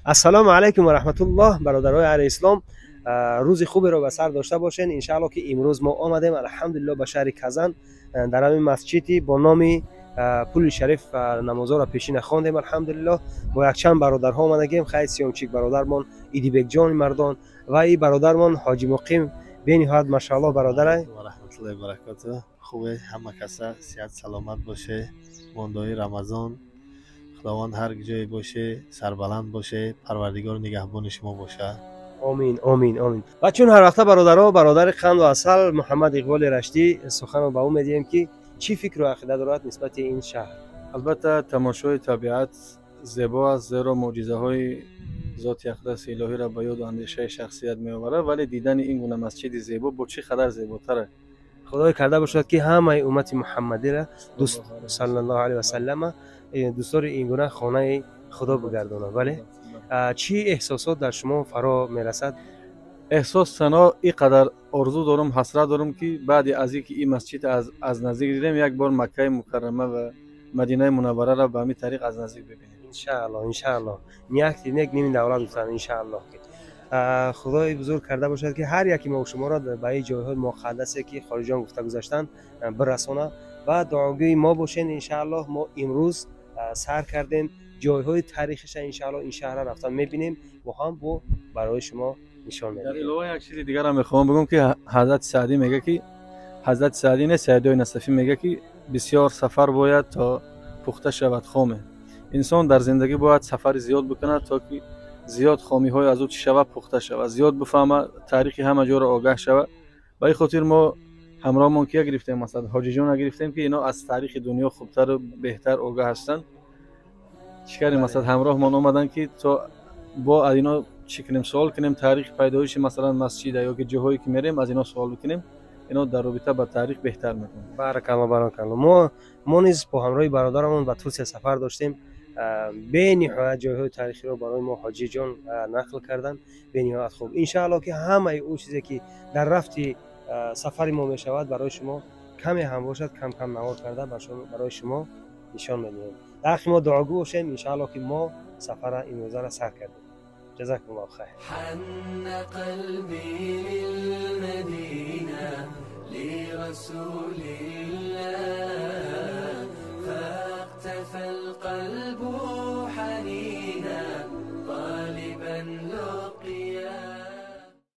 Ассалому алайкум ва раҳматуллоҳ, бародарои аҳли ислом, рӯзи хуберо ба сар дошта бошен. Иншаалло, ки имрӯз мо омадем, алҳамдулилло, ба шаҳри Казан, дар ҳамин масҷиди бо номи Пули Шариф намозҳоро пешина хондем, алҳамдулилло. Бо якчанд бародарҳо омадагем. Хайр, Сиёмчик бародармон, Идибекҷони мардон ва и бародармон Ҳоҷи Муқим, бениҳоят машаалло бародарай. Раҳматуллоҳи баракату. Хубе, ҳама каса сиҳат саломат боше. Мондаи Рамазон, Худованд ҳар ҷое боше, сарбаланд боше, Парвардигор нигаҳбони шумо бошад. Омин, омин, омин. Ва чун ҳар вақта, бародаро, бародари қанду асал Муҳаммад Иқболи Раштӣ, суханро ба ӯ медиҳем, ки чӣ фикру ақида дорад нисбати ин шаҳр. Албатта, тамошои табиат зебо аст, зеро мӯъҷизаҳои зоти ақдаси илоҳиро ба ёду андешаи шахсият меоварад, вале дидани ин гуна масҷиди зебо бо чӣ қадар зеботар. Худое карда бошад, ки ҳамаи уммати муҳаммадиро дӯст, саллаллоҳу алайҳи васаллама, дӯстдори ин гуна хонаи Худо бигардонад. Бале, чӣ эҳсосот дар шумо фаро мерасад? Эҳсос сано ин қадар орзу дорам, ҳасрат дорам, ки баъди аз ин ки ин масҷид аз наздик дидем, як бор Маккаи Мукаррама ва Мадинаи Мунаввараро ба ҳамин тариқ аз наздик бибинем. Иншаалло, иншаалло. Нияти нек ними давлат гуфтанд. Иншаалло, Худои бузург карда бошад, ки ҳар яки мо шуморо ба ин ҷойҳои муқаддасе, ки хориҷон гуфта гузаштанд, бирасонад ва дуогӯи мо бошед. Иншааллоҳ, мо имрӯз сар кардем ҷойҳои таърихиша. Иншаалло, ин шаҳрра рафтан мебинем, бо ҳам бо барои шумо нишон Дар медиҳем. Илова як чизи дигарам мехоҳам бигӯм, ки ҳазрати Саъдӣ мега, ки ҳазрати Саъдӣ не, Саидои Насафӣ мега, ки бисёр сафар бояд, то пухта шавад хоме. Инсон дар зиндагӣ бояд сафари зиёд бикунад, то ки зиёд хомиҳои аз ӯ чӣ шавад, пухта шавад, зиёд бифаҳма, таърихи ҳама ҷоро огаҳ шавад. Ба ин хотир мо ҳамроҳмон кия гирифтем? Масалан, ҳоҷиҷона гирифтем, ки ино аз таърихи дунё хубтару беҳтар огаҳ ҳастанд. Чӣ кардем? Масалан, ҳамроҳмон омаданд, ки то бо аз ино чӣ кунем, суол кунем, таърихи пайдоиши, масалан, масҷида ё ки ҷоҳое ки мерем, аз ино суол бикунем. Ино дар робита ба таърих беҳтар мекунанд. Баракалло, баракалло. Мо низ бо ҳамроҳи бародарамон ба Турсия сафар доштем. Бениҳоят ҷойҳои таърихиро барои мо ҳоҷиҷон нақл карданд, бениҳоят хуб. Иншаалло, ки ҳамаи ӯ чизе, ки дар рафти сафари мо мешавад, барои шумо каме ҳам бошад, кам кам навор карда барои шумо нишон медиҳем. Дар ҳаққи мо дуогӯ бошем. Иншаалло, ки мо сафара имрӯзаро сар кардем. Ҷазакумуллоҳу хайр. حن قلبي للمدينة لرسول.